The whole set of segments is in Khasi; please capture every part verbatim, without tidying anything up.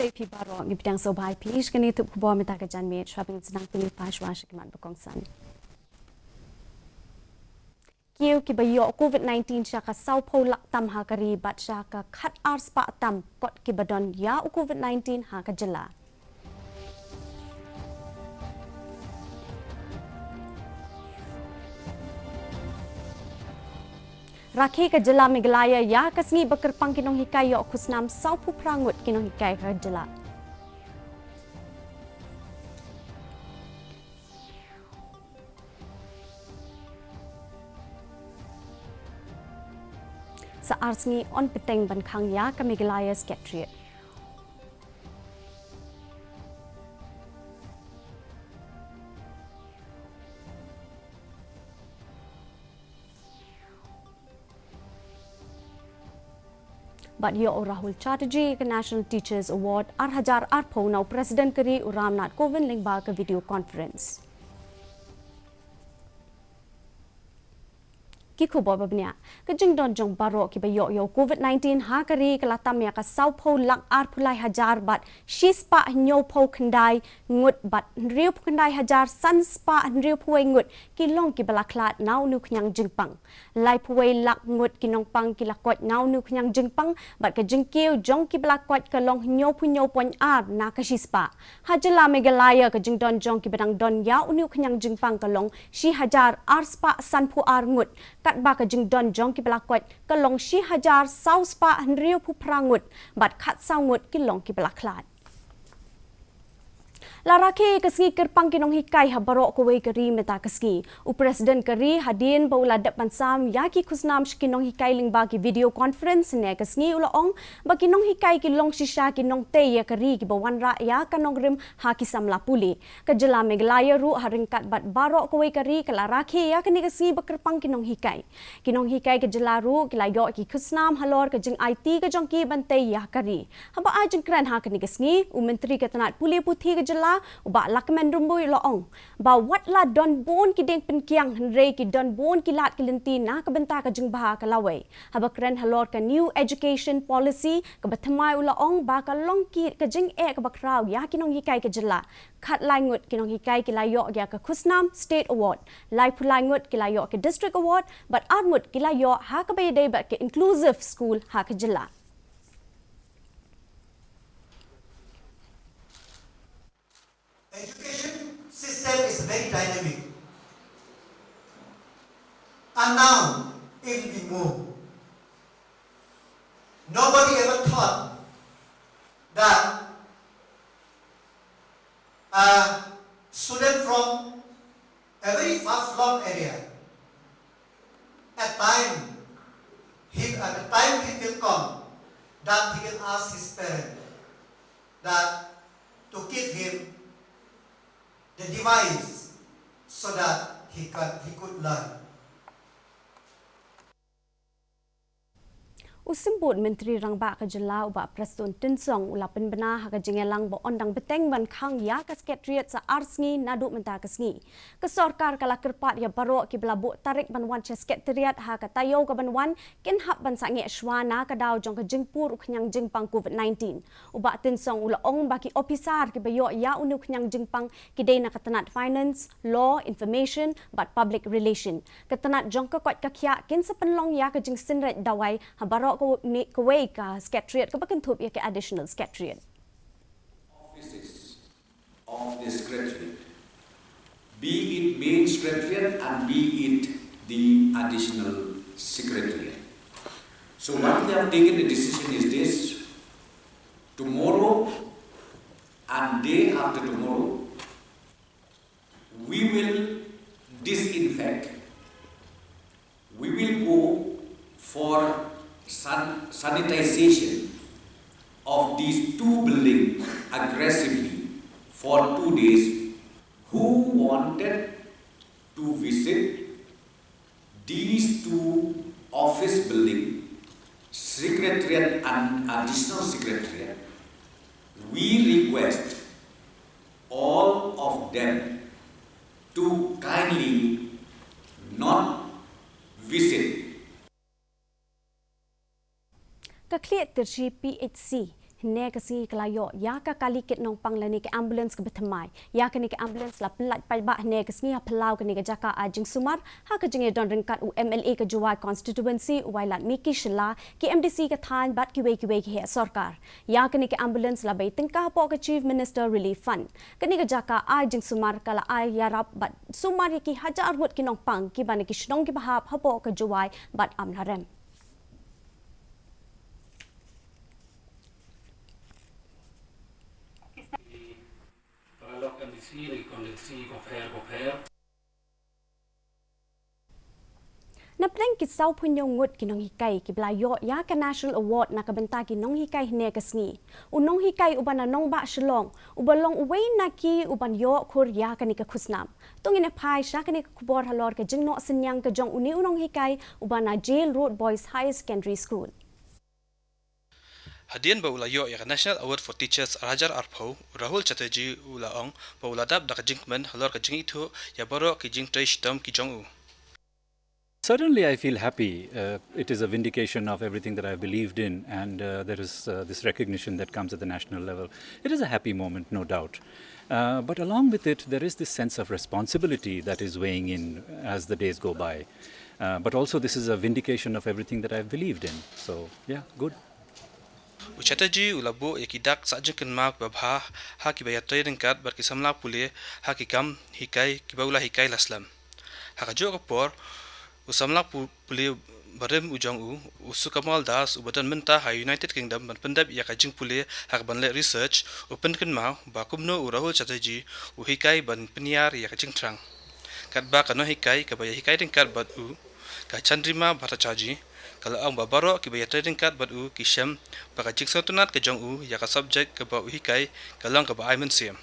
Khublei phi baroh, ngi pdiang sngewbha ïa phi sha kane ka tnat khubor mynta ka janmiet. Shuwa ban sdang, pynpaw shuwa sha ki mat ba kongsan. Kiew kiba ïoh covid nineteen sha ka sawphew lak tam ha ka ri bad sha ka khatar spah tam kot kiba don ïa u covid nineteen ha ka jylla. Rakhe ka jylla Meghalaya ïa ka sngi ba kyrpang ki nonghikai ïoh khusnam sawphew phra ngut ki nonghikai ka jylla. Sa ar sngi yn bteng ban khang ïa ka Meghalaya Secretariat. Bad ïoh u Rahul Chatterjee ka National Teachers Award ar hajar arphew na u President ka ri u Ramnath Kovind lyngba ka video conference. Ki khubor ba bniah. Ka jingdon jong baroh kiba ïoh ïa u covid nineteen ha ka ri ka la tam ïa ka sawphew lak arphew lai hajar bad shispah hynñiewphew khyndai ngut bad hynriewphew khyndai hajar sanspah hynriewphew wei ngut ki long kiba la khlad na une u khñiang jingpang. Laiphew wei lak ngut ki nongpang ki la koit na une u khñiang jingpang bad ka jingkiew jong kiba la koit ka long hynñiewphew hynñiew point ar na ka shispah. Ha jylla Meghalaya ka jingdon jong kiba dang don ïa une u khñiang jingpang ka long shi hajar arspah sanphew ar ngut, katba ka jingdon jong kiba la koit ka long shi hajar sawspah hynriewphew phra ngut bad khatsaw ngut ki long kiba la khlad. La rakhe ka sngi kyrpang ki nonghikai ha baroh kawei ka ri mynta ka sngi. U President ka ri hadien ba u la dep ban sam ïa ki khusnam sha ki nonghikai lyngba ki video conference ne ka sngi u la ong ba ki nonghikai ki long shisha ki nongtei ïa ka ri kiba wanrah ïa ka nongrim ha ki samla pule. Ka jylla Meghalaya ruh ha ryngkat bad baroh kawei ka ri ka la rakhe ïa kane ka sngi ba kyrpang ki nonghikai. Ki nonghikai ka jylla ruh ki la ïoh ki khusnam halor ka jingaiti ka jong ki ban tei ïa ka ri. Haba ai jingkren ha kane ka sngi, u Myntri ka tnat pule puthi ka jylla, u Bah Lahkmen Rymbui u la ong ba wat la don bun ki dieng pynkiang hynrei ki don bun ki lad ki lynti na ka bynta ka jingbha ka lawei. Haba kren halor ka New Education Policy kaba thymmai u la ong ba ka long ki ka jingeh kaba khraw ïa ki nonghikai ka jylla. Khatlai ngut ki nonghikai ki la ïoh ïa ka khusnam State Award, laiphew lai ngut ki la ïoh ka District Award bad ar ngut ki la ïoh ha kaba ïadei bad ka Inclusive School ha ka jylla. Education system is very dynamic. And now it will be more. Nobody ever thought that a student from a very far-flung area, at time he, at the time he will come, that he will ask his parent that to give him the device so that he could, he could learn. U Symbud Myntri Rangbah ka jylla u Bah Prestone Tynsong u la pynbna ha ka jingïalang ba yn dang bteng ban khang ïa ka Secretariat sa ar sngi naduh mynta ka sngi. Ka sorkar ka la kyrpad ïa baroh kiba la buh tarik ban wan sha Secretariat ha ka taïew ka ban wan kin hap ban sangeh shuwa na ka daw jong ka jingpur u khñiang jingpang covid nineteen. U Bah Tynsong u la ong ba ki ophisar kiba ïoh ïa une u khñiang jingpang ki dei na ka tnat Finance, Law, Information bad Public Relation. Ka tnat jong ka koit ka khiah kin sa pynlong ïa ka jingsynreit dawai ha baroh kawei ka Secretariat kaba kynthup ïa ka Additional Secretariat. Offices of the Secretariat, be it main Secretariat and be it the Additional Secretariat. So what we have taken the decision is this: tomorrow and day after tomorrow, we will disinfect, we will go for san-, sanitization of these two buildings aggressively for two days. Who wanted to visit these two office building, Secretariat and Additional Secretariat, we request all of them to kindly not visit. Ka Khlieh Tyrshi P H C Hynne ka sngi ka la ïoh ïa ka kali kit nongpang lane ka ambulance kaba thymmai. Ïa kane ka ambulance la pynlait paidbah hynne ka sngi ha phyllaw kane ka jaka ai jingsumar, ha ka jingïadon ryngkat u M L A ka Jowai constituency u Wailadmiki Shylla, ki M D C ka thaiñ bad kiwei kiwei ki heh sorkar. Ïa kane ka ambulance la bei tyngka hapoh ka Chief Minister Relief Fund. Kane ka jaka ai jingsumar ka la ai ïarap bad sumar ïa ki hajar ngut ki nongpang kiba na ki shnong kiba hap hapoh ka Jowai bad Amlarem. Paralok M D C, constituency ko pher ko pher. Napdeng ki sawphew hynñiew ngut ki nonghikai kiba la ïoh ïa ka National Award na ka bynta ki nonghikai hynne ka sngi, u nonghikai uba na nongbah Shillong uba long uwei na ki uban ïoh khur ïa kane ka khusnam. To ngin ïa phai sha kane ka khubor halor ka jingnoh synñiang ka jong une u nonghikai uba na Jail Road Boys Higher Secondary School. Hadien ba u la ïoh ïa ka National Award for Teachers ar hajar arphew, u Rahul Chatterjee u la ong ba u la dap da ka jingkmen halor ka jingithuh ïa baroh ki jingtrei shitom ki jong u. Certainly, I feel happy. Uh, it is a vindication of everything that I've believed in, and uh, there is uh, this recognition that comes at the national level. It is a happy moment, no doubt. Uh, but along with it, there is this sense of responsibility that is weighing in as the days go by. Uh, but also, this is a vindication of everything that I've believed in. So, yeah, good. U Chatterjee u la buh ïa ki dak sah jingkynmaw kiba bha ha kiba ïatrei ryngkat bad ki samla pule ha ki kam hikai kiba u la hikai la slem. Ha kajuh ka por, u samla pu-, pule barim u jong u, u Sukamal Das, uba don mynta ha United Kingdom ban pyndep ïa ka jingpule ha kaban leh research, u pynkynmaw ba kumno u Rahul Chatterjee u hikai ban pynïar ïa ka jingthrang. Katba ka nonghikai kaba ïa hikai ryngkat bad u, ka Chandrima Bhattacharjee, ka la ong ba baroh kiba ïatrei ryngkat bad u ki shem ba ka jingsngewtynnat ka jong u ïa ka subject kaba u hikai ka long kaba ai mynsiem.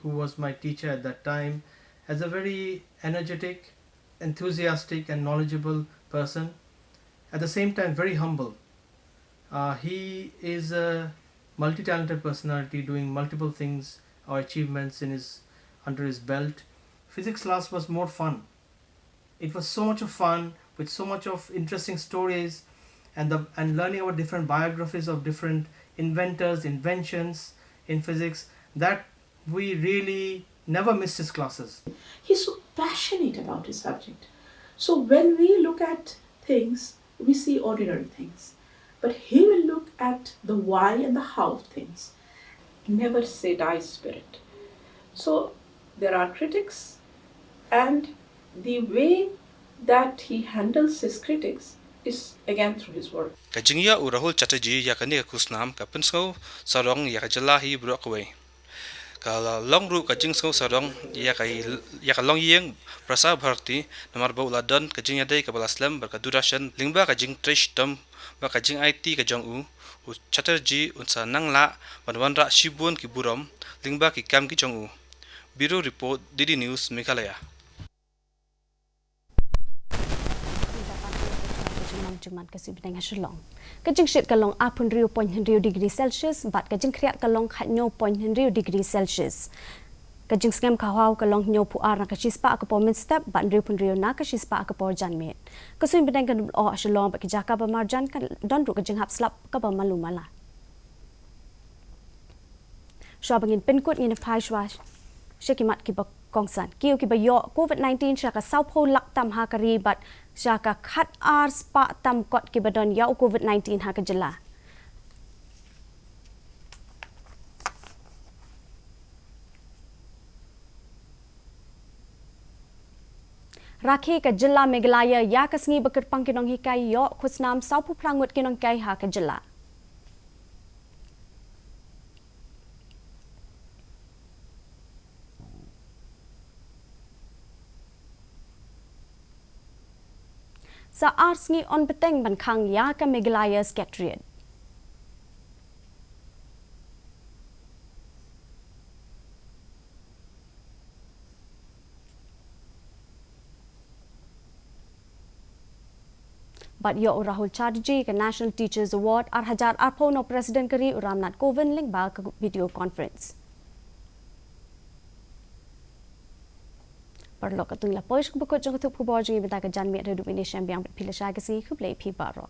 Who was my teacher at that time, as a very energetic, enthusiastic, and knowledgeable person, at the same time very humble. Uh, he is a multi-talented personality doing multiple things or achievements in his, under his belt. Physics class was more fun. It was so much of fun, with so much of interesting stories, and the, and learning about different biographies of different inventors, inventions in physics, that we really never missed his classes. He's so passionate about his subject. So when we look at things, we see ordinary things. But he will look at the why and the how of things. Never say die spirit. So there are critics, and the way that he handles his critics is again through his work. Ka jingïoh u Rahul Chatterjee ïa kane ka khusnam ka pynsngew sarong ïa ka jylla hi baroh kawei. Ka la long ruh ka jingsngew sarong ïa ka, ïa ka longïing Prasar Bharati, namar ba u la don ka jingïadei kaba la slem bad ka Doordarshan lyngba ka jingtrei shitom bad ka jingaiti ka jong u. U Chatterjee un sa nang lah ban wanrah shibun ki burom lyngba ki kam ki jong u. Bureau Report, D D News, Meghalaya. Ka jingmang jingman ka suiñ bneng ha Shillong. Ka jingshit ka long arphew hynriew point hynriew degree Celsius bad ka jingkhriat ka long khathynñiew point hynriew degree Celsius. Ka jingsngem ka haw ka long hynñiewphew ar na ka shispah ka por mynstep bad hynriewphew hynriew na ka shispah ka por janmiet. Ka suiñ bneng ka dum oh ha Shillong bad ki jaka ba marjan ka don ruh ka jinghap slap kaba malu mala. Shuwa ba ngin pynkut ngin phai shuwa sha ki mat kiba kongsan. Kiew kiba ïoh covid nineteen sha ka sawphew lak tam ha ka ri bad sha ka khatar spah tam kot kiba don ïa u covid nineteen ha ka jylla. Rakhe ka jylla Meghalaya ïa ka sngi ba kyrpang ki nonghikai, ïoh khusnam sawphew phra ngut ki nonghikai ha ka jylla. Sa ar sngi yn bteng ban khang ïa ka Meghalaya Secretariat. Bad ïoh u Rahul Chatterjee ka National Teachers Award ar hajar arphew na u President ka ri u Ramnath Kovind lyngba ka video conference. Paralok, katto ngi la poi sha kaba kut jong ka thup khubor jong ngi mynta ka janmiet, haduh mynne sngewbha biang bad phi lashai ka sngi, khublei phi baroh.